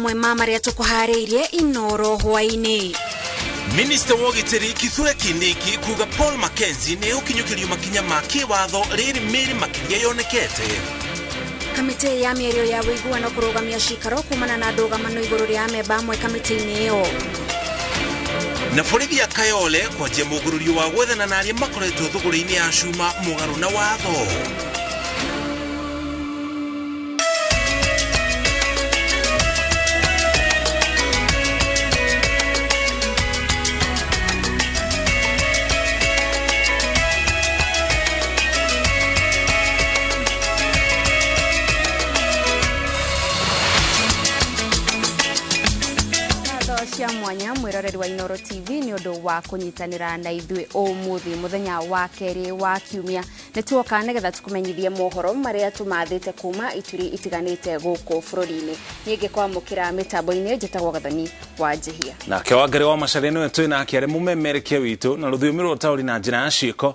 Mamwe ma marĩa tũkũharĩirie Inoro hwaĩ-inĩ. Minista wa ũgitĩri Kithure Kindiki kuga Paul Mackenzie nĩ egũkinyũkĩrio makinya ma kĩwatho rĩrĩ mĩrĩ makĩria yonekete. Kamĩtĩ ya mĩario ya ũiguano kũrũgamia cikaro kumana na ndũgamano igũrũ rĩa amemba amwe kamĩtĩ-inĩ ĩyo. Na borithi ya Kayole kwanjia mũgũrũrio wa gwethana na arĩa makoretwo thũgũrĩ-inĩ ya cuma mũgarũ na watho. Cia mwanya mwiroreri wa Inoro TV ni undu wa kunyitanira na ithuĩ ũmũthĩ mũthenya wa kerĩ wa kiumia nĩ tuoka nĩgetha tũkũmenyithie mohoro marĩa tũmathĩte kuma ituri itiganĩte gũkũ bũrũri-inĩ. Niĩ ngĩkwamũkĩra mĩtambo-inĩ njĩtagwo Gathoni wa Njihia. Nake Wangari wa Macharia nĩwe twĩ nake arĩ mũmemerekia witũ na rũthiomi rwa ũtaũri na njĩra ya ciĩko.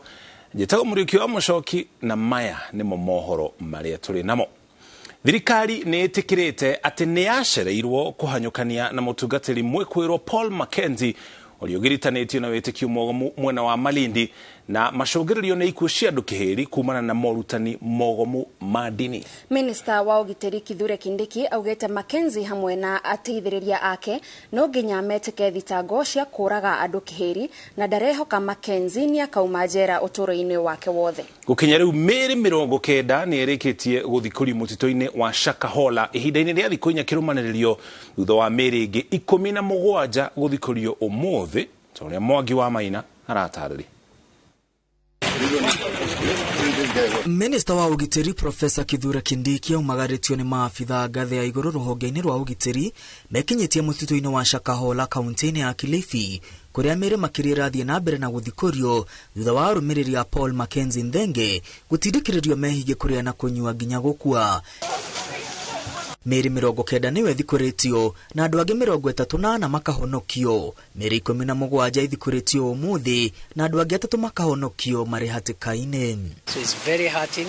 Njĩtagwo Mũriũki wa Mũcoki na maya nĩmo mohoro marĩa tũrĩ namo. Thirikari nĩ ĩtĩkĩrĩte atĩ nĩ yacereirwo kũhanyũkania na mũtungatĩri mwĩkũĩrwo Paul Mackenzie ũrĩa ũgiritanĩtio na wĩtĩkio mwogomu mwena wa Malindi na macũngĩrĩrio nĩ ikuũ cia andũ kĩhĩri kumana na morutani mogomu ma ndini. Minista wa ũgitĩri Kithure Kindiki augĩte Mackenzie hamwe na ateithĩrĩria ake no nginya metĩke thitango cia kũraga andũ kĩhĩri na ndarehoka Mackenzie nĩ akauma njera ũtũũro-inĩ wake wothe. Gũkinya rĩu mĩĩrĩ 90 nĩ ĩrĩkĩtie gũthikũrio mũtitũ-inĩ wa Shakahola ihinda-inĩ rĩa thikũ 4 kĩrũmanĩrĩrio thutha wa mĩĩrĩ ĩngĩ 17 gũthikũrio ũmũthĩ ta ũrĩa Mwangi wa Maina aratarĩria. Minista wa ũgitĩri Profesa Kithure Kindiki aumagarĩtio nĩ maabitha ngathĩ ya igũrũ rũhonge-inĩ rwa ũgitĩri mekinyĩtie mũtitũ-inĩ wa Shakahola kaunti-inĩ ya Kilifi kũrĩa mĩĩrĩ makĩria ĩrathiĩ na mbere na gũthikũrio thutha wa arũmĩrĩri a Paul Mackenzie Nthenge gũtindĩkĩrĩrio mehinge kũrĩa na kũnyua nginya gũkua. Mĩĩrĩ 90 nĩyo ĩthikũrĩtio na andũ angĩ 34 makahonokio. Mĩĩrĩ 17 ĩthikũrĩtio ũmũthĩ na andũ angĩ 3 makahonokio marĩ hatĩka-inĩ. So it's very hurting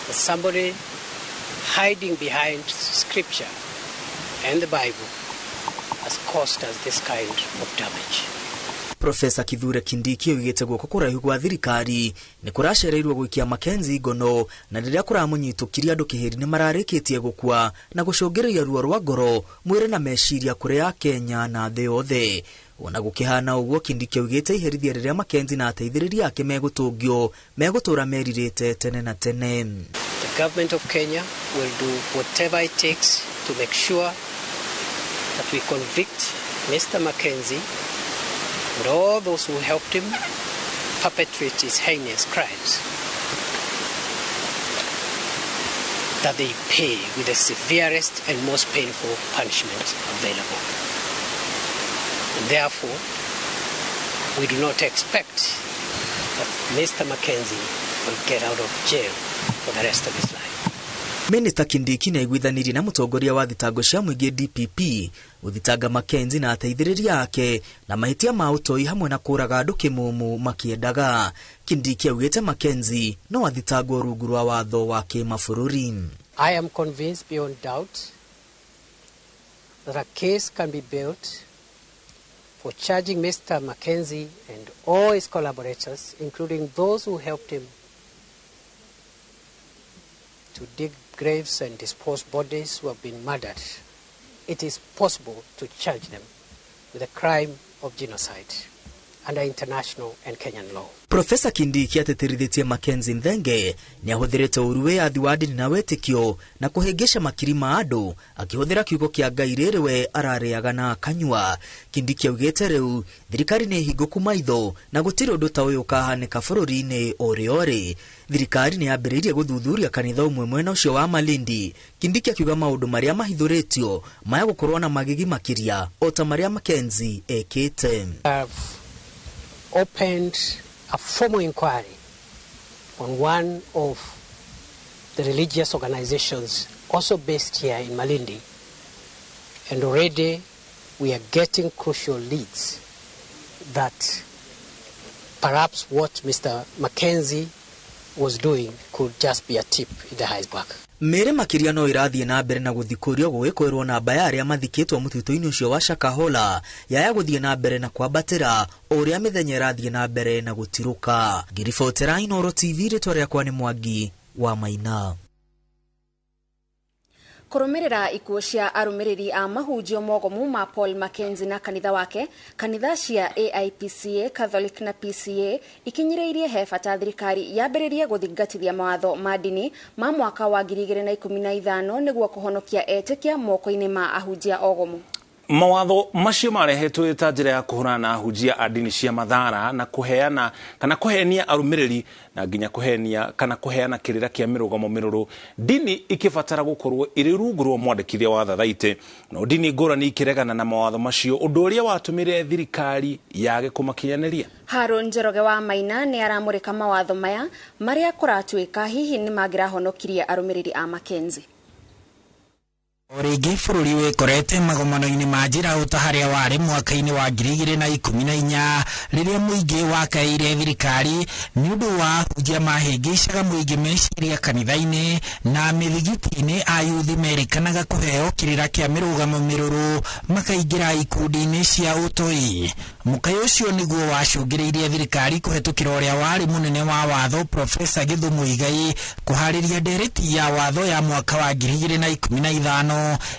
that somebody hiding behind scripture and the Bible has caused us this kind of damage. Profesa Kithure Kindiki oigĩte guoko kũraihu gwa thirikari nĩ kũracereirwo gũikia Mackenzie ngono na rĩrĩa kũramũnyitũkirie andũ kĩhĩri nĩ mararĩkĩtie gũkua na gũcũngĩrĩria ruo rwa ngoro mwĩrĩ na meciria kũrĩ Akenya na thĩ yothe. Ona gũkĩhana ũguo Kindiki oigĩte iherithia rĩrĩa Mackenzie na ateithĩrĩria ake megũtũngio megũtũra merirĩte tene na tene. The government of Kenya will do whatever it takes to make sure that we convict Mr. Mackenzie and all those who helped him perpetrate his heinous crimes, that they pay with the severest and most painful punishment available. And therefore, we do not expect that Mr. Mackenzie will get out of jail for the rest of his life. Minista Kindiki nĩ aiguithanirie na mũtongoria wa thitango cia mũingĩ DPP gũthitanga Mackenzie na ateithĩrĩria ake na mahĩtia ma ũtoi hamwe na kũraga andũ kĩmumu makĩendaga. Kindiki augĩte Mackenzie no athitangwo rungu rwa watho wa kĩmabũrũri. I am convinced beyond doubt that a case can be built for charging Mr. Mackenzie and all his collaborators, including those who helped him to dig graves and dispose bodies who have been murdered. It is possible to charge them with the crime of genocide under international and Kenyan law. Profesa Kindiki atĩtĩrithĩtie Mackenzie Nthenge nĩ ahũthĩrĩte ũru wĩyathi wa ndini na wĩtĩkio na kũhĩngĩca makiri ma andũ akĩhũthĩra kiugo kĩa Ngai rĩrĩ we ararĩaga na akanyua. Kindiki augĩte rĩu thirikari nĩ hingũku maitho na gũtirĩ ũndũ ta ũyũ ũkahanĩka bũrũri-inĩ ũrĩ orĩ. Thirikari nĩ yambĩrĩirie gũthuthuria kanitha ũmwe mwena ũcio wa Malindi. Kindiki akiuga maũndũ marĩa mahithũrĩtio maya gũkorwo na magigi makĩria o ta marĩa Mackenzie ekĩte. Opened a formal inquiry on one of the religious organizations also based here in Malindi, and already we are getting crucial leads that perhaps what Mr. Mackenzie was doing could just be a tip in the iceberg. Mĩĩrĩ makĩria no ĩrathiĩ na mbere na gũthikũrio gũgĩkwĩrwo namba ya arĩa mathikĩtwo mũtitũ-inĩ ũcio wa Shakahola yaya gũthiĩ na mbere na kwambatĩra o ũrĩa mĩthenya ĩrathiĩ na mbere na gũtirũka. Ngĩribotera Inooro TV, rĩtwa rĩakwa nĩ Mwangi wa Maina. Kũrũmĩrĩra ikuũ cia arũmĩrĩri a mahunjio mogomu ma Paul Mackenzie na kanitha wake, kanitha cia AIPCA, Catholic na PCA ikinyĩrĩirie he bata thirikari yambĩrĩrie gũthingatithia mawatho ma ndini ma mwaka wa 2015 nĩguo kũhonokia etĩkia moko-inĩ ma ahunjia ogomu. Mawatho macio marehetwo ta njĩra ya kũhũrana na ahunjia a ndini cia mathara na kũheana kana kũhenia arũmĩrĩri na nginya kũhenia kana kũheana kĩrĩra kĩa mĩrũgamo mĩrũrũ. Ndini ikĩbatara gũkorwo ĩrĩ rungu rwa mwandĩkithia wa thathaitĩ, no ndini ngũrani ikĩregana na mawatho macio, ũndũ ũrĩa watũmire thirikari yage kũmakinyanĩria. Harũn Njoroge wa Maina nĩ aramũrĩka mawatho maya marĩa kũratuĩka hihi nĩ mangĩrahonokirie arũmĩrĩri a Mackenzie. O rĩngĩ bũrũri wĩkorete magomano-inĩ ma njĩra ota harĩa warĩ mwaka-inĩ wa 2014 rĩrĩa mũingĩ wakaĩire thirikari nĩ ũndũ wa ahunjia mahĩngĩcaga mũingĩ meciria kanitha-inĩ na mĩthigiti-inĩ. Ayuthi merĩkanaga kũheo kĩrĩra kĩa mĩrũgamo mĩrũrũ makaingĩra ikundi-inĩ cia ũtoi. Mũkayo ũcio nĩguo wacũngĩrĩirie thirikari kũhetũkĩra ũrĩa warĩ mũnene wa watho Profesa Githu Muigai kũharĩria ndereti ya watho ya mwaka wa 2015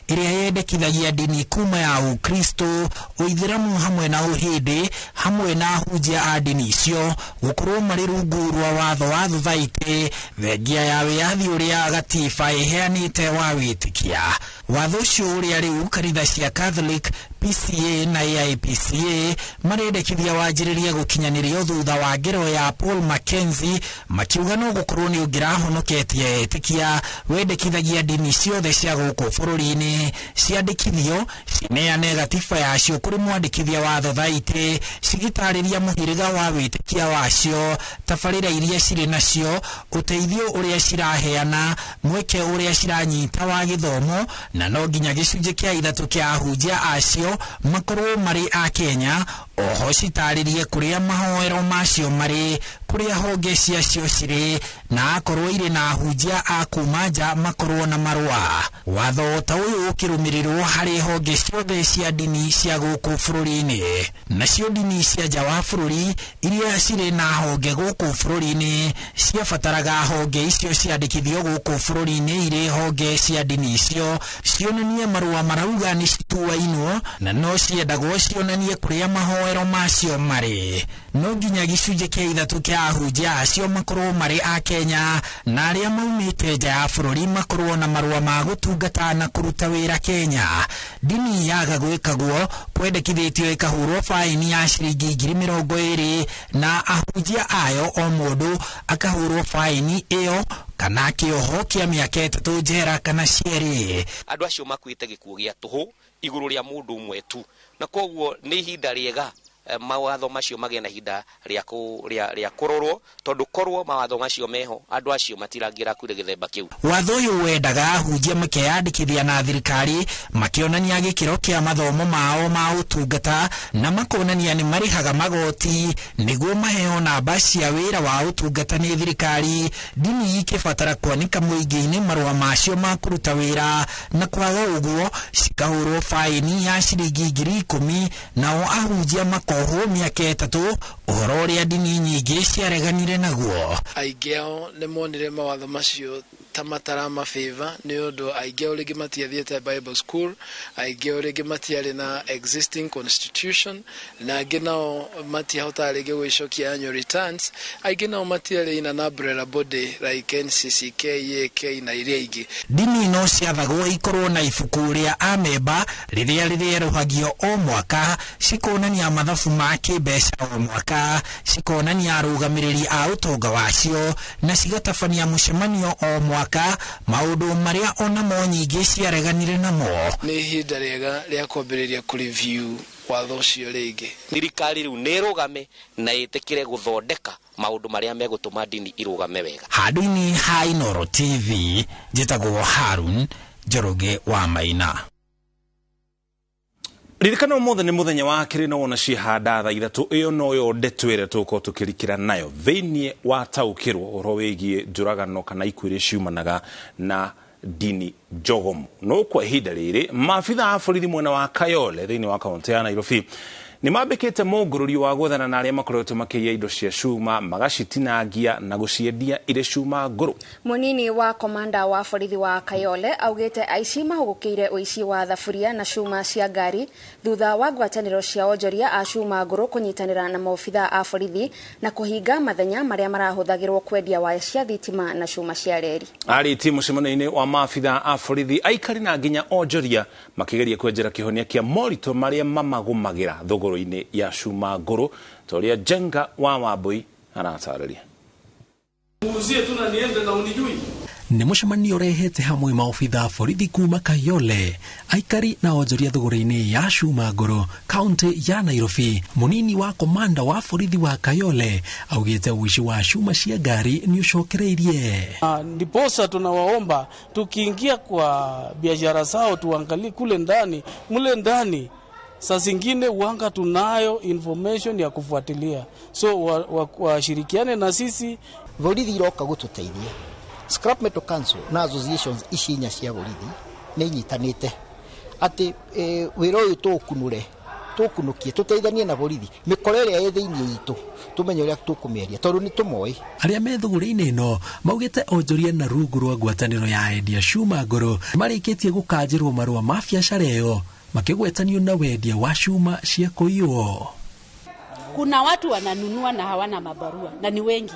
ĩrĩa yendekithagia ndini kuma ya Ũkristo, Ũithĩramu hamwe na Ũhĩndĩ hamwe na ahunjia a ndini icio gũkorwo marĩ rungu rwa watho wa thuthaitĩ thengia ya wĩyathi ũrĩa gatiba ĩheanĩte wa wĩtĩkia. Watho ũcio ũrĩa rĩu kanitha cia Catholic, PCA na AIPCA marendekithia wanjĩrĩrie gũkinyanĩrio thutha wa ngero ya Paul Mackenzie makiuga no gũkorwo nĩ ũngĩrahonoketie etĩkia wendekithagia ndini ciothe cia gũkũ bũrũri-inĩ ciandĩkithio cineane gatiba yacio kũrĩ mwandĩkithia wa thothaitĩ cigitarĩria mũhĩrĩga wa wĩtĩkia wacio, tabarĩra iria cirĩ nacio, ũteithio ũrĩa ciraheana, mweke ũrĩa ciranyita wa gĩthomo, na no nginya gĩcunjĩ kĩa 3 kĩa ahunjia acio makorwo marĩ a Kenya. Oho citarĩrie kũrĩa mahoero macio marĩ, kũrĩa honge ciacio cirĩ, na akorwo irĩ na ahunjia a kuma nja makorwo na marũa. Watho ta ũyũ ũkĩrũmĩrĩrwo harĩ honge ciothe cia ndini cia gũkũ bũrũri-inĩ. Nacio ndini cia nja wa bũrũri iria cirĩ na honge gũkũ bũrũri-inĩ ciabataraga honge icio ciandĩkithio gũkũ bũrũri-inĩ irĩ honge cia ndini icio cionanie marũa marauga nĩ cituainwo na no ciendagwo cionanie kũrĩa mahoero macio marĩ. No nginya gĩcunjĩ kĩa 3 kĩa ahunjia acio makorwo marĩ a Kenya na arĩa maumĩte nja ya bũrũri makorwo na marũa ma gũtungata na kũruta wĩra Kenya. Ndini yaga gwĩkagwo kwendekithĩtio ĩkahũrwo faini ya ciringi 20,000 na ahunjia ayo o mũndũ akahũrwo faini ĩyo kana kĩoho kĩa mĩaka 3 njera kana cierĩ. Andũ acio makuĩte gĩkuũ gĩa tũhũ igũrũ rĩa mũndũ ũmwe tu, na koguo nĩ ihinda rĩega mawatho macio magĩe na ihinda rĩa kũrorwo, tondũ korwo mawatho macio meho andũ acio matirangĩrakuire gĩthemba kĩu. Watho ũyũ wendaga ahunjia makeyandĩkithia na thirikari makĩonania gĩkĩro kĩa mathomo mao ma ũtungata na makonania nĩ marĩhaga magoti nĩguo maheo namba cia wĩra wa ũtungata nĩ thirikari. Ndini ikĩbatara kwanĩka mũingĩ-inĩ marũa macio ma kũruta wĩra, na kwaga ũguo cikahũrwo faini ya ciringi 10,000 nao ahunjia makohwo mĩaka 3, ũhoro ũrĩa ndini nyingĩ ciareganire naguo. Aingĩ ao nĩ monire mawatho macio ta mataramabĩva nĩ ũndũ aingĩ ao rĩngĩ matiathiĩte Bible school, aingĩ ao rĩngĩ matiarĩ na existing constitution, na angĩ nao matiahotaga rĩngĩ gwĩcokia annual returns, aingĩ nao matiarĩ in an umbrella body like NCCK, EAK na iria ingĩ. Ndini no ciathagwo ikorwo na ibuku rĩa amemba rĩrĩa rĩrĩerũhagio o mwaka, cikonania mathabu ma kĩmbeca o mwaka, cikonania arũgamĩrĩri a ũtonga wacio, na cigatabania mũcemanio o mwaka, maũndũ marĩa onamo nyingĩ ciareganire namo. Nĩ ihinda rĩega rĩa kwambĩrĩria kũreview watho ũcio rĩngĩ. Thirikari rĩu nĩ ĩrũgame na ĩtĩkĩre gũthondeka maũndũ marĩa megũtũma ndini irũgame wega. Handũ-inĩ ha Inooro TV, njĩtagwo Harun Njoroge wa Maina. Ririkana ũmũthĩ nĩ mũthenya wa kerĩ na wona cihanda thaa 3 ĩyo noyo ndeto ĩrĩa tũgũkorwo tũkĩrikĩra nayo thĩinĩ wa taũkĩrwo ũhoro wĩgiĩ njũragano kana ikuũ iria ciumanaga na Ndini Njogomu. No kwa ihinda rĩrĩ maabitha a borithi mwena wa Kayole thĩinĩ wa kaunti ya Nairobi nĩ mambĩkĩte mũngũrũri wa gwethana na arĩa makoretwo makĩiya indo cia cuma magacitinangia na gũciendia irĩ cuma ngũrũ. Munini wa komanda wa borithi wa Kayole augĩte aici mahũgũkĩire ũici wa thaburia na cuma cia ngari thutha wa ngwatanĩro cia onjoria a cuma ngũrũ kũnyitanĩra na maobitha a borithi na kũhinga mathenya marĩa marahũthagĩrwo kwendia waya cia thitima na cuma cia reri. Arĩtie mũcemanio-inĩ wa maabitha a borithi aikari na nginya onjoria makĩgeria kwenjera kĩhonia kĩa moritũ marĩa mamagũmagĩra thogora ya cuma ngũrũ ta ũrĩa Njenga wa Wambui aratarĩria. Nĩ mũcemanio ũrehete hamwe maobitha a borithi kuma Kayole, aikari na onjoria thogora-inĩ ya cuma ngũrũ kaunti ya Nairobi. Munini wa komanda wa borithi wa Kayole augĩte ũici wa cuma cia ngari nĩ ũcokereirie. Ndiposa tunawaomba tukiingia kwa biashara zao tuangalie kule ndani, mule ndani saa zingine wanga tunayo information ya kufuatilia, so washirikiane wa na sisi. Borithi iroka gututeithia. Scrap Metal Council na associations ici inya cia borithi nĩ inyitanĩte atĩ wĩra ũyũ tũũkunũre tũkunukie tũteithanie na borithi mĩkora ĩrĩa ĩ thĩinĩ itũ tũmenye ũrĩa tũkũmĩeria tondũ nĩ tũmoĩ. Arĩa me thũgũrĩ-inĩ ĩno maugĩte onjoria na rungu rwa ngwatanĩro ya endia cuma ngũrũ marĩkĩtie gũkanjĩrwo marũa ma biacara ĩyo makĩgwetanio na wendia wa cuma cia kũiywo. Kuna watu wananunua na hawana mabarua na ni wengi.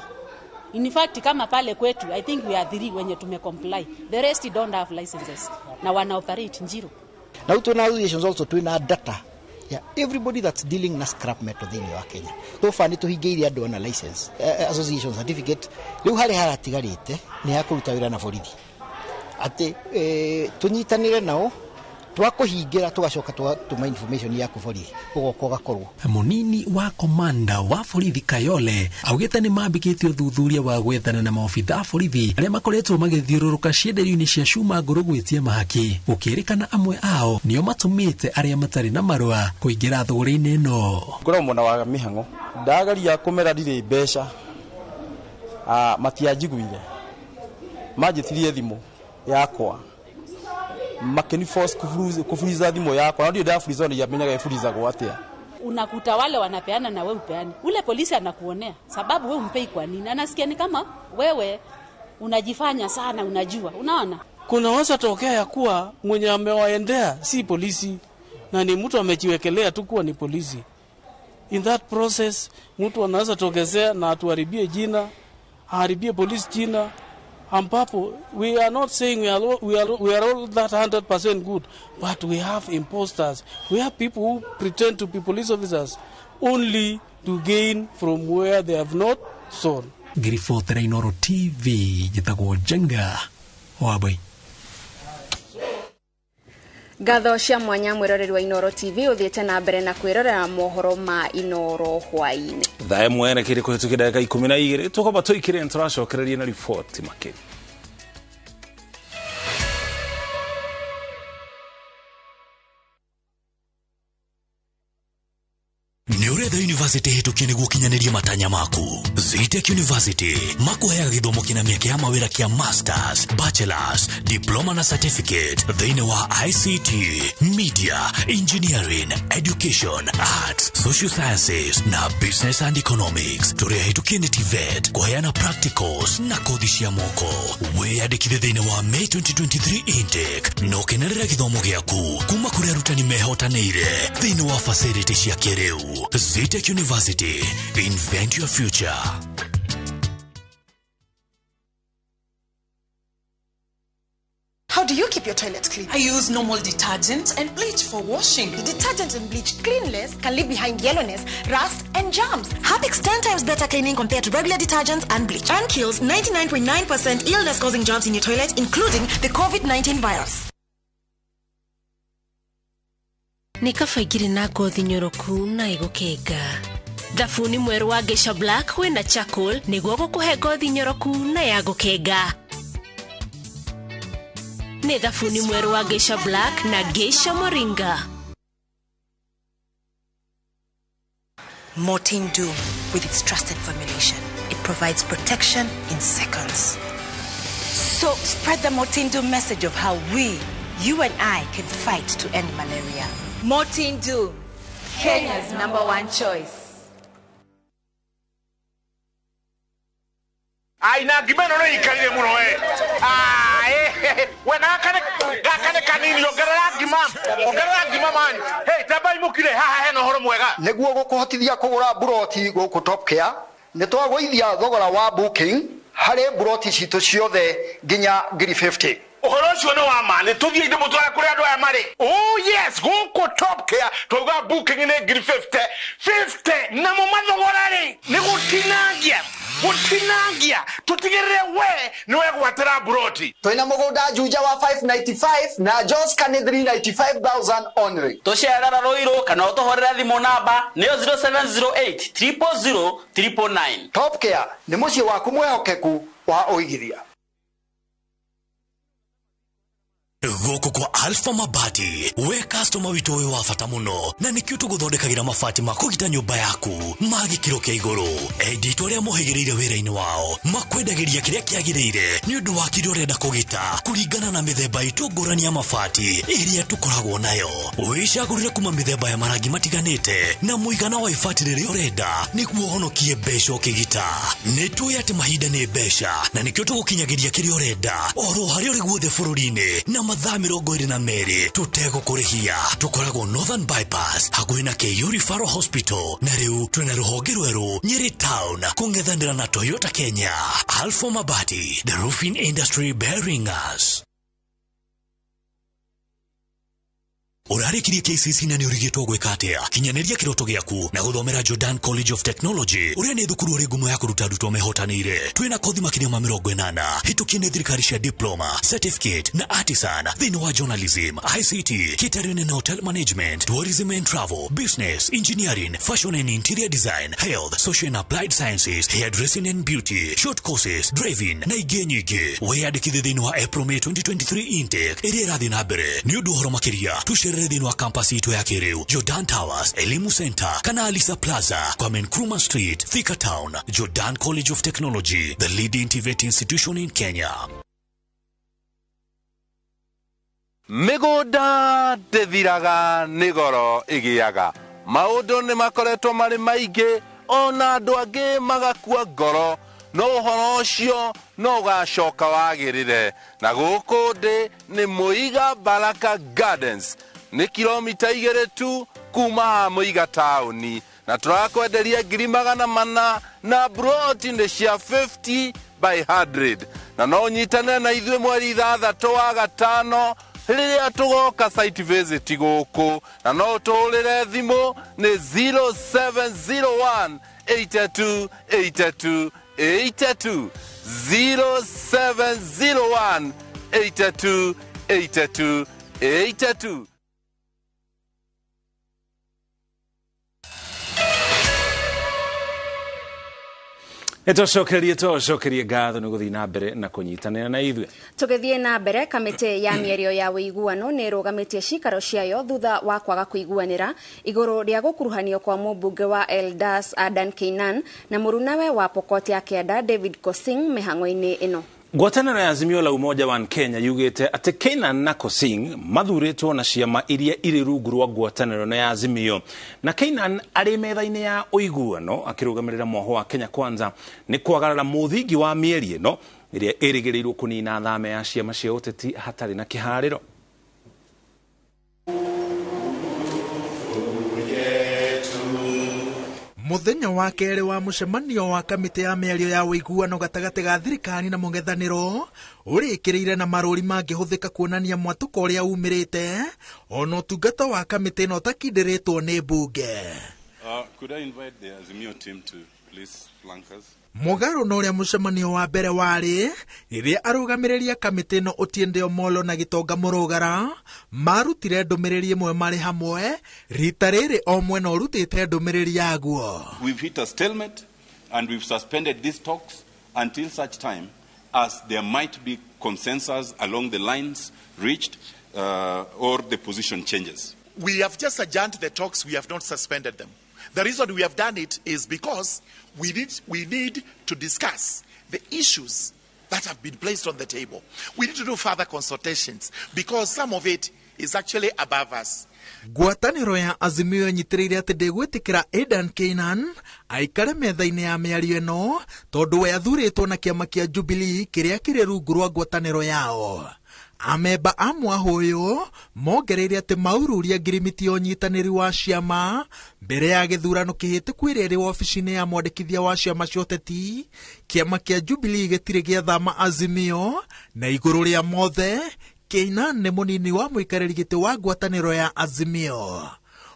In fact kama pale kwetu I think we are 3 wenye tumecomply. The rest don't have licenses na wana operate njiro. Na twina associations also twina data ya everybody that's dealing na scrap metal thĩinĩ wa Kenya. Tofa nĩ tũhingĩirie andũ ana license association certificate rĩu harĩa haratigarĩte nĩ ha kũruta wĩra na borithi atĩ tũnyitanĩre nao twakuhingira tugacoka twatuma information yaku borithi ugoka ugakorwo. Munini wa komanda wa borithi Kayole augĩte nĩ mambĩkĩtie ũthuthuria wa gwethana na maobitha a borithi arĩa makoretwo magĩthiũrũrũka cienderio-inĩ cia cuma ngũrũ gwĩtia mahaki, gũkĩrĩkana amwe ao nĩo matũmĩte arĩa matarĩ na marũa kũingĩra thũgũrĩ-inĩ ĩno. Ngoragwo mwena wa mĩhang'o ndagaria kũmera ndirĩ mbeca, matianjiguire, manjĩtirie thimũ yakwa makeni force kufuriza thimũ yakwa na ndio ndafuriza ni yamenyaga ifurizagwo atia. Unakuta wale wanapeana na wewe upeane, ule polisi anakuonea sababu wewe umpei kwa nini, anasikia ni kama wewe unajifanya sana unajua, unaona. Kuna wasa tokea ya kuwa mwenye amewaendea si polisi na ni mtu amejiwekelea tu kuwa ni polisi. In that process mtu anaweza tokezea na atuharibie jina, aharibie polisi jina, ambapo we are not saying we are all that 100% good, but we have imposters. We have people who pretend to be police officers only to gain from where they have not sown. Ngiribotera Inooro TV, njĩtagwo Njenga Wambui. Ngatho cia mwanya mwĩroreri wa Inooro TV ũthiĩte na mbere na kwĩrorera mohoro ma Inooro hwaĩ-inĩ. Thaa ĩmwe yerekeire kũhĩtũkia ndagĩka 12 tũkwamba tũikĩre nĩtũracokereria na riboti makĩria. Nĩ ũretha university hĩtũkie nĩguo ũkinyanĩrie matanya maku. Zetech University makuheaga gĩthomo kĩna mĩeke ya mawĩra kĩa masters, bachelors, diploma na certificate thĩinĩ wa ICT, media, engineering, education, arts, social sciences na business and economics. Tũrĩ ahĩtũkie nĩ TVET kũheana practicals na kothi cia moko. Wĩyandĩkithie thĩinĩ wa May 2023 intake na ũkenerere gĩthomo gĩaku kuma kũrĩ arutani mehotanĩire thĩinĩ wa facility cia kĩrĩu. Zetech University, invent your future. How do you keep your toilet clean? I use normal detergent and bleach for washing. The detergent and bleach cleanless can leave behind yellowness, rust, and germs. Harpic's 10 times better cleaning compared to regular detergents and bleach, and kills 99.9% illness-causing germs in your toilet, including the COVID-19 virus. Nĩ kaba ingĩrĩ na ngothi nyoroku na ĩgũkenga. Thabuni mwerũ wa Geisha Black wĩna charcoal nĩguo gũkũhe ngothi nyoroku na ya gũkenga. Nĩ thabuni mwerũ wa Geisha Black na Geisha Moringa. Mortein Doom, with its trusted formulation, it provides protection in seconds. So spread the Mortein message of how we, you and I, can fight to end malaria. Mortein Doom, Kenya's #1 choice. Aina ngima ĩno nĩ ikarire mũno we. We gaka nĩ kanini, ongerera ngima, ongerera ngima man. Hey, tambai mũkire haha hena ũhoro mwega. Nĩguo gũkũhotithia kũgũra mburoti gũkũ Top Care, nĩ twagũithia thogora wa booking harĩ mburoti citũ ciothe nginya ngiri 50. Ũhoro ũcio nĩ wa ma, nĩ tũthiĩ ndĩmũtware kũrĩa andũ aya marĩ. Oh yes, gũkũ Top Care twauga booking nĩ ngiri 50 50, namo mathogora rĩ nĩ gũtinangia gũtinangia, tũtigĩrĩre we nĩ wegwatĩra mburoti. Twĩna mũgũnda Juja wa 595 na Joska nĩ 395,000 only. Tũcerera Ruiru kana ũtũhũrĩre thimũ namba nĩyo 0708 000 999. Top Care nĩ mũciĩ waku mwĩhokeku wa ũigithia. Gũkũ kwa Alpha Mabati, we customer witũ wĩ wa bata mũno, na nĩkĩo tũgũthondekagĩra mabati ma kũgita nyũmba yaku ma gĩkĩro kĩa igũrũ. Endi itũ arĩa mohĩgĩrĩire wĩra-inĩ wao makwendagĩria kĩrĩa kĩagĩrĩire nĩ ũndũ wa kĩrĩa ũrenda kũgita kũringana na mĩthemba itũ ngũrani ya mabati ĩrĩa tũkoragwo nayo. Wĩcagũrĩre kuma mĩthemba ya marangi matiganĩte na mũigana wa ibati rĩrĩa ũrenda nĩguo ũhonokie mbeca ũkĩgita. Nĩ tũĩ atĩ mahinda nĩ mbeca na nĩkĩo tũgũkinyagĩria kĩrĩa ũrenda oro harĩa ũrĩ guothe bũrũri-inĩ na mathaa 22 tũtegũkũrĩhia. Tũkoragwo Northern Bypass hakuhĩ na KU Referral Hospital, na rĩu twĩna rũhonge rwerũ Nyeri Town kũng'ethanĩra na Toyota Kenya. Alpha Mabati, the roofing industry bearing us. Ũrarĩkirie KCC na nĩ ũrigĩtwo gwĩka atĩa? Kinyanĩria kĩroto gĩaku na gũthomera Jordan College of Technology ũrĩa nĩ thukuru ũrĩ ngumo ya kũruta arutwo mehotanĩire. Twĩna kothi makĩria ma 80 hĩtũkie nĩ thirikari cia diploma, certificate na artisan thĩinĩ wa journalism, ICT, catering and hotel management, tourism and travel, business, engineering, fashion and interior design, health, social and applied sciences, hairdressing and beauty, short courses, driving na ingĩ nyingĩ. Wĩyandĩkithie thĩinĩ wa April May 2023 intake ĩrĩa ĩrathiĩ na mbere. Nĩ ũndũ ũhoro makĩria tũcerere thĩinĩ wa campus itũ ya kĩrĩu Jordan Towers, Elimu Center kana Alisa Plaza, Kwame Nkrumah Street, Thika Town. Jordan College of Technology, the leading TVET institution in Kenya. Mĩgũnda ndĩthiraga nĩ goro ĩgĩaga. Maũndũ nĩ makoretwo marĩ maingĩ ona andũ angĩ magakua ngoro, no ũhoro ũcio no ũgacoka wagĩrĩre. Na gũkũ ndĩ nĩ Mũiga Baraka Gardens, nĩ kilomita 2 tu kuma haha Mũiga taũni, na tũrakwenderia ngiri 400 na broti nĩ cia 50 by 100, na no ũnyitanĩre na ithuĩ mweri 6 wa gatano rĩrĩa tũgoka site visit gũkũ, na no ũtũhũrĩre thimũ nĩ 0701 82 82 82 0701 82 82 82. Nĩtũcokerie ngatho nĩ gũthiĩ na mbere na kũnyitanĩra na ithuĩ. Tũgĩthiĩ na mbere, kamĩtĩ ya mĩario ya ũiguano nĩ ĩrũgamĩtie cikaro ciayo thutha wa kwaga kũiguanĩra igũrũ rĩa gũkuruhanio kwa mũmbunge wa Eldas Adan Keynan na mũrunawe wa Pokot ya Kĩanda David Kosing mĩhang'o-inĩ ĩno. Ngwatanĩro ya Azimio la Umoja wa Kenya yugĩte atĩ Keynan na Kosing mathurĩtwo na ciama iria irĩ rungu rwa ngwatanĩro ĩno ya Azimio, na Keynan arĩ metha-inĩ ya ũiguano akĩrũgamĩrĩra mwoho wa Kenya Kwanza nĩ kwagarara mũthingi wa mĩeri ĩno ĩrĩa ĩrĩgĩrĩirwo kũnina thame ya ciama cia ũteti hatarĩ na kĩharĩro. Mũthenya wa kerĩ wa mũcemanio wa kamĩtĩ ya mĩario ya ũiguano gatagatĩ ga thirikari na mũng'ethanĩro ũrĩkĩrĩire na marũri mangĩhũthĩka kuonania mwatũko ũrĩa umĩrĩte ona ũtungata wa kamĩtĩ ĩno ũtakindĩrĩtwo nĩ mbunge. Could I invite the Azimio team to please flank us? Mũgarũ na ũrĩa mũcemanio wa mbere warĩ rĩrĩa arũgamĩrĩri a kamĩtĩ ĩno Otiende Omolo na Gĩtonga Mũrũgara marutire ndũmĩrĩri ĩmwe marĩ hamwe, rita rĩrĩ o mwena ũrutĩte ndũmĩrĩri yaguo. We've hit a stalemate and we've suspended these talks until such time as there might be consensus along the lines reached or the position changes. We have just adjourned the talks, we have not suspended them. The reason we have done it is because we need to discuss the issues that have been placed on the table. We need to do further consultations because some of it is actually above us. Ngwatanĩro ya Azimio ĩnyitĩrĩire atĩ ndĩgwĩtĩkĩra Adan Keynan aikare metha-inĩ ya mĩario ĩno tondũ we athurĩtwo na kĩama kĩa Jubilee kĩrĩa kĩrĩ rungu rwa ngwatanĩro yao. Amemba a mwahũ ũyũ mongereire atĩ maururia ngirimiti ya ũnyitanĩri wa ciama mbere ya gĩthurano kĩhĩtũku ĩrĩa ĩrĩ wabici-inĩ ya mwandĩkithia wa ciama cia ũteti. Kĩama kĩa Jubilee gĩtirĩ gĩathama Azimio, na igũrũ rĩa mothe Keynan nĩ mũnini wa mũikarĩri gĩtĩ wa ngwatanĩro ya Azimio.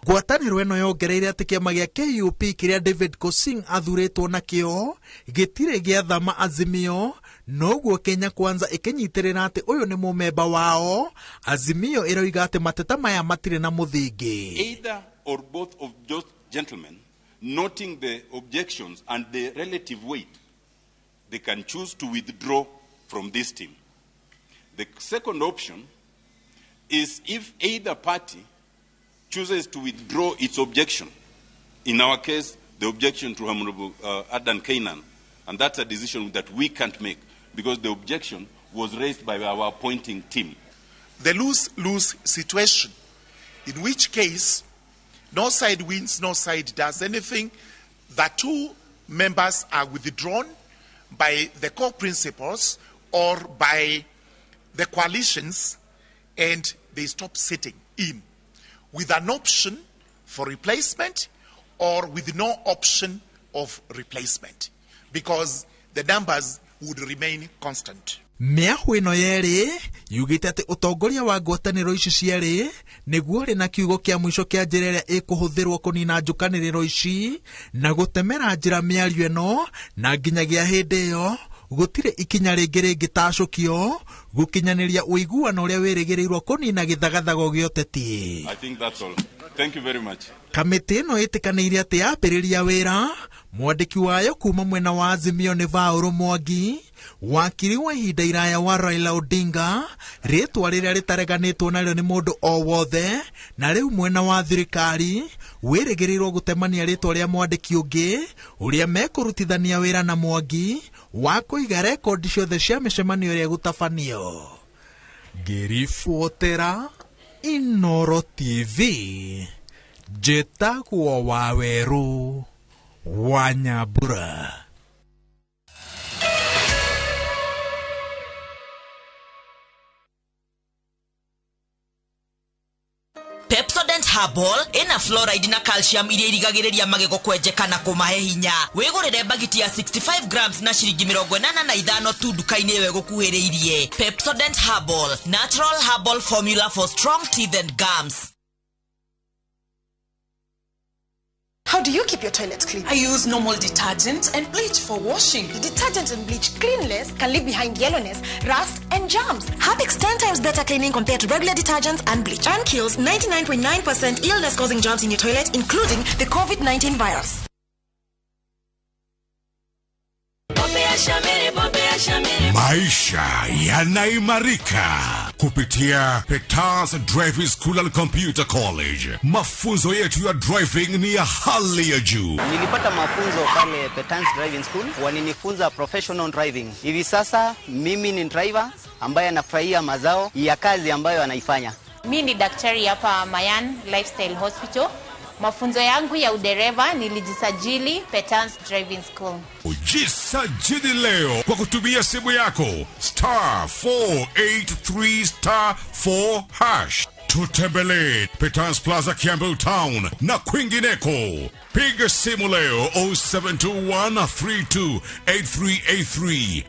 Ngwatanĩro ĩno yongereire atĩ kĩama gĩa KUP kĩrĩa David Pkosing athurĩtwo nakĩo gĩtirĩ gĩathama Azimio, noguo Kenya Kwanza ĩkĩnyitĩrĩra atĩ ũyũ nĩ mũmemba wao. Azimio ĩroiga atĩ mateta maya matirĩ na mũthingi. Either or both of those gentlemen, noting the objections and the relative weight, they can choose to withdraw from this team. The second option is if either party chooses to withdraw its objection. In our case, the objection to Honorable Adan Keynan, and that's a decision that we can't make because the objection was raised by our appointing team. The lose-lose situation, in which case no side wins, no side does anything. The two members are withdrawn by the core principals or by the coalitions, and they stop sitting in with an option for replacement or with no option of replacement, because the numbers would remain constant. Mĩahũ ĩno yerĩ yugĩte atĩ ũtongoria wa ngwatanĩro ici cierĩ nĩguo ũrĩ na kiugo kĩa mũico kĩa njĩra ĩrĩa ĩkũhũthĩrwo kũnina njũkanĩrĩro ici na gũtemera njĩra mĩario ĩno, na nginyagia hĩndĩ ĩyo gũtirĩ ikinya rĩngĩ rĩngĩtacũkio gũkinyanĩria ũiguano ũrĩa wĩrĩgĩrĩirwo kũnina gĩthagathago gĩa ũteti. I think that's all. Thank you very much. Kamĩtĩ ĩno ĩtĩkanĩire atĩ yambĩrĩria wĩra, mwandĩki wayo kuma mwena wa Azimio nĩ Vaũrũ Mwangi, wakiri wa ihinda iraya wa Raila Odinga, rĩtwa rĩrĩa rĩtareganĩtwo narĩo nĩ mũndũ o wothe, na rĩu mwena wa thirikari wĩrĩgĩrĩirwo gũtemania rĩtwa rĩa mwandĩki ũngĩ ũrĩa mekũrutithania wĩra na Mwangi wa kũiga rekondi ciothe cia mĩcemanio ĩrĩa ĩgũtabanio. Ngĩribotera Inoro TV, njĩtagwo Wawerũ wa Nyambura. Pepsodent Herbal ina fluoride na calcium iria irigagĩrĩria magego kwenjeka na kũmahe hinya. Wĩgũrĩre bagiti ya 65 grams na ciringi 85 tu nduka-inĩ ĩyo ĩgũkuhĩrĩirie. Pepsodent Herbal, natural herbal formula for strong teeth and gums. How do you keep your toilet clean? I use normal detergent and bleach for washing. The detergent and bleach cleanless can leave behind yellowness, rust, and germs. Harpic's 10 times better cleaning compared to regular detergents and bleach, and kills 99.9% illness-causing germs in your toilet, including the COVID-19 virus. Maisha yanaimarika kupitia Petars Driving School and Computer College. Mafunzo yetu ya driving ni ya hali ya juu. Nilipata mafunzo pale Petars Driving School, walinifunza professional driving. Hivi sasa mimi ni driver ambaye anafurahia mazao ya kazi ambayo anaifanya. Mimi ni daktari hapa Mayan Lifestyle Hospital. Mafunzo yangu ya udereva nilijisajili Petans Driving School. Ujisajili leo kwa kutumia simu yako star 483 star 4 hash. Tutembelee Petans Plaza, Kiambu Town na kwingineko. Piga simu leo 0721 328383.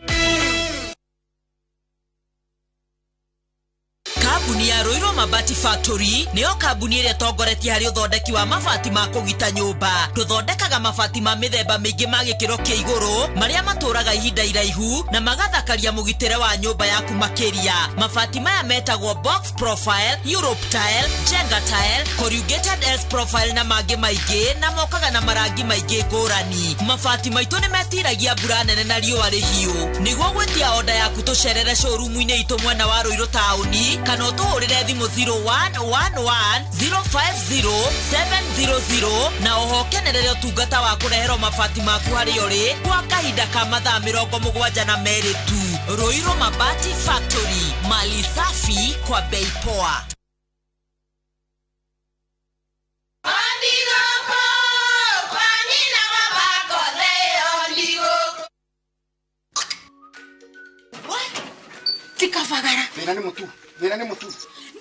Kambuni ya Ruiru Mabati Factory nĩyo kambuni ĩrĩa ĩtongoretie harĩ ũthondeki wa mabati ma kũgita nyũmba. Tũthondekaga mabati ma mĩthemba mĩingĩ ma gĩkĩro kĩa igũrũ marĩa matũraga ihinda iraihu na magathakaria mũgitĩre wa nyũmba yaku makĩria. Mabati maya metagwo box profile, Europe tile, Jenga tile, corrugated S profile na mangĩ maingĩ, na mokaga na marangi maingĩ ngũrani. Mabati maitũ nĩ metiragia mbura nene na riũa rĩhiũ. Nĩguo gwĩtia oda yaku tũcerere showroom-inĩ itũ mwena wa Ruiru taũni kana ũtũhũrĩre thimũ 0111 050 700 na oho kenerere ũtungata wa kũreherwo mabati maku harĩa ũrĩ kwa kahinda ka mathaa 72 tu. Ruiru Mabati Factory, mali safi kwa bei poa. Tikabagara. Thĩna nĩ mũtu, thĩna nĩ mũtu.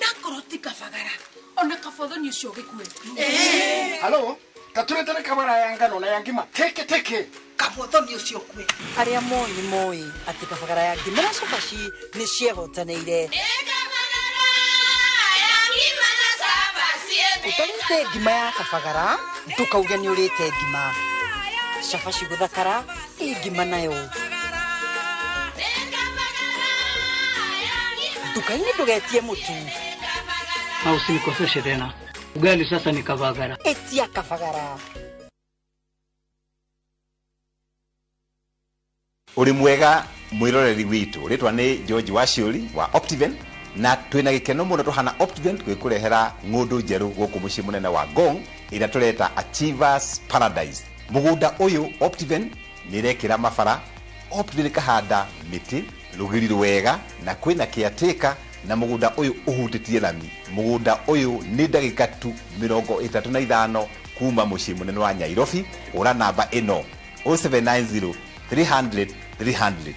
Nakorwo tikabagara. Ona kabothoni ũcio gĩkue. Halo, taturetere kabara ya ngano na ya ngima. Teke teke. Kabothoni ũcio kue. Arĩa moĩ nĩ moĩ atĩ kabagara ya ngima na cabaci nĩ ciehotanĩire. Ũtarĩte ngima ya kabagara, ndũkauge nĩ ũrĩte ngima. Cabaci gũthakara, ĩ ngima nayo. Nduka-inĩ ndũgetie mũtu. Na usinikoseshe tena. Ugali sasa ni kabagara. Etia kabagara. Uri mwega mwiroreri witu ritwa ni George Waciuri wa Optiven na twina gikeno muno tuhana Optiven twikurehera ng'undu njeru guku mucii munene wa Ngong ira tureta Achievers Paradise. Mugunda uyu Optiven nirekira mabara, Optiven kahanda miti rugiri rwega na kwina kiateka na mugunda uyu uhutitie lami. Mugunda uyu ni ndagika tu 35 kuma mucii munene wa Nairobi. Ura namba ino 0790 300 300.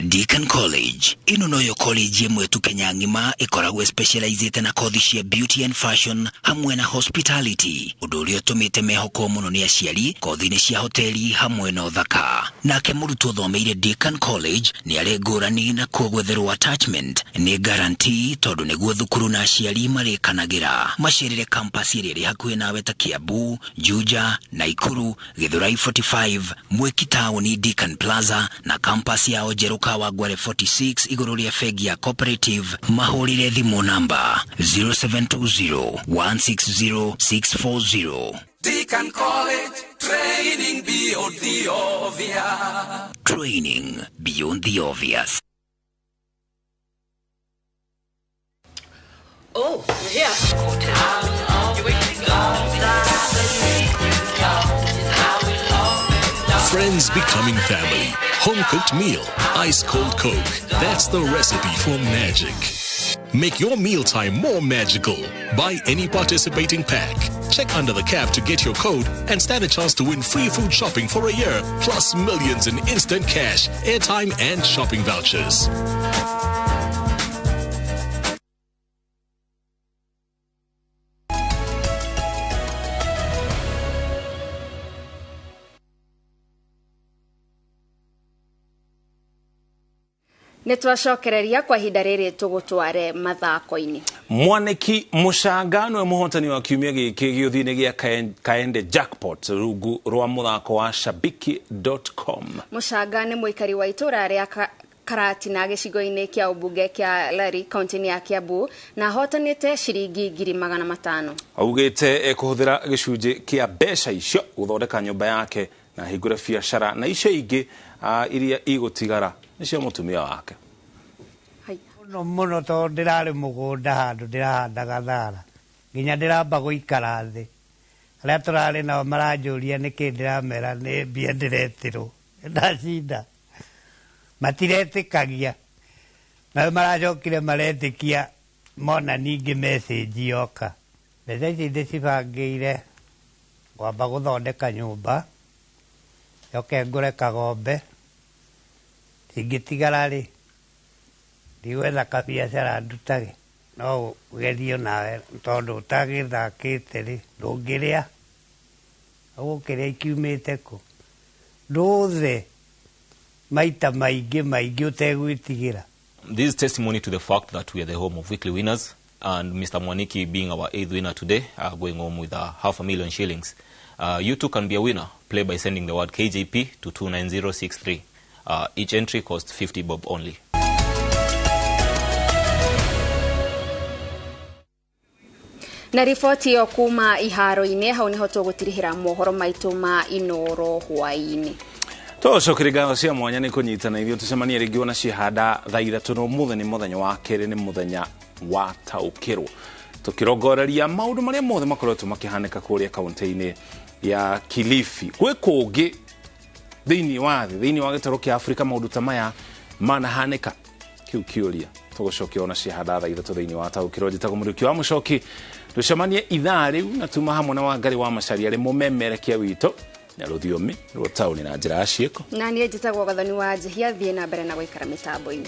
Deacon College ino noyo college ĩmwe tu Kenya ng'ima ĩkoragwo specializĩte na kothi cia beauty and fashion hamwe na hospitality, ũndũ ũrĩa ũtũmĩte mehokwo mũno nĩ aciari kothi-inĩ cia hoteli hamwe na ũthaka. Nake mũrutwo ũthomeire Deacon College nĩ arĩ ngũrani na kuo gwetherwo attachment nĩ guarantee tondũ nĩguo thukuru na aciari marĩkanagĩra. Macerere campus ĩrĩa ĩrĩ hakuhĩ nawe ta Kiambu, Juja, Naikuru, Githurai 45, Mwiki Town, Deacon Plaza na campus yao njerũ Kawangware 46 igũrũ rĩa bengi ya Cooperative. Mahũrĩre thimũ namba 0720 160 640. Deacon College, training beyond the obvious. Training beyond the obvious. Oh, you're here. Friends becoming family. Home-cooked meal. Ice-cold Coke. That's the recipe for magic. Make your mealtime more magical. Buy any participating pack. Check under the cap to get your code and stand a chance to win free food shopping for a year, plus millions in instant cash, airtime and shopping vouchers. Nĩ twacokereria kwa ihinda rĩrĩ tũgũtware mathako-inĩ. Mwaniki Mũcanga nĩwe mũhotani wa kiumia gĩkĩ gĩũthi-inĩ gĩa Kaende Jackpot rungu rwa mũthako wa shabiki.com. Mũcanga nĩ mũikari wa itũra rĩa Karatina gĩcigo-inĩ kĩa ũmbunge kĩa Lari kaunti-inĩ ya Kiambu na ahotanĩte ciringi 500,000. Augĩte ekũhũthĩra gĩcunjĩ kĩa mbeca icio gũthondeka nyũmba yake na hingũre biacara na icio ingĩ iria igũtigara nĩcio mũtumia wake. Mũno mũno tondũ ndĩrarĩ mũgũnda handũ ndĩrahandaga thara nginya ndĩramba gũikara thĩ. Arĩa tũrarĩ nao maranjũria nĩkĩ ndĩramera nĩ mbia ndĩretirwo ndacinda. Matiretĩkagia nao maracokire maretĩkia mona ningĩ message yoka. Mbeca ici ndĩcibangĩire kwamba gũthondeka nyũmba njoke ngũre kagombe ingĩtigara rĩ ndigwetha kabiacara ndutage no ũgerio nawe tondũ ũtagĩthakĩte rĩ ndũngĩrĩa ũgũkĩrĩa ikiumĩte kũ ndũthe maita maingĩ maingĩ ũtegwĩtigĩra. This is testimony to the fact that we are the home of weekly winners, and Mr. Mwaniki being our 8th winner today, going home with 500,000 shillings. You too can be a winner. Play by sending the word KJP to 29063. Each entry costs 50 bob only. Na riboti ĩyo kuma iharo-inĩ hau niho tũgũtirihĩra mohoro maitũ ma Inoro hwaĩ-inĩ. Tũcokerie ngatho cia mwanya nĩ kũnyitana ithuĩ tũcemanie rĩngĩ ona cihanda thaa ithatũ na ũmũthĩ nĩ mũthenya wa kerĩ nĩ mũthenya wa taũkĩrwo. Tũkĩrongoreria maũndũ marĩa mothe makoretwo makĩhanĩka kũrĩa kaunti-inĩ ya Kilifi. Gwĩ kũngĩ thĩinĩ wa thĩ, thĩinĩ wa gĩtarũ kĩa Afrika, maũndũ ta maya manahanĩka? Kĩu kĩũria tũgũcokia ona ciahanda thaa 3 thĩinĩ wa Taũkĩrwo. Njĩtagwo Mũriũki wa Mũcoki, tũcemanie ithaa rĩu na tuma hamwe na Wangari wa Macaria arĩ mũmemerekia witũ na rũthiomi rwa taũni na njĩra ya ciĩko. Na niĩ njĩtagwo Gathoni wa Njihia. Thiĩ na mbere na gũikara mĩtambo-inĩ.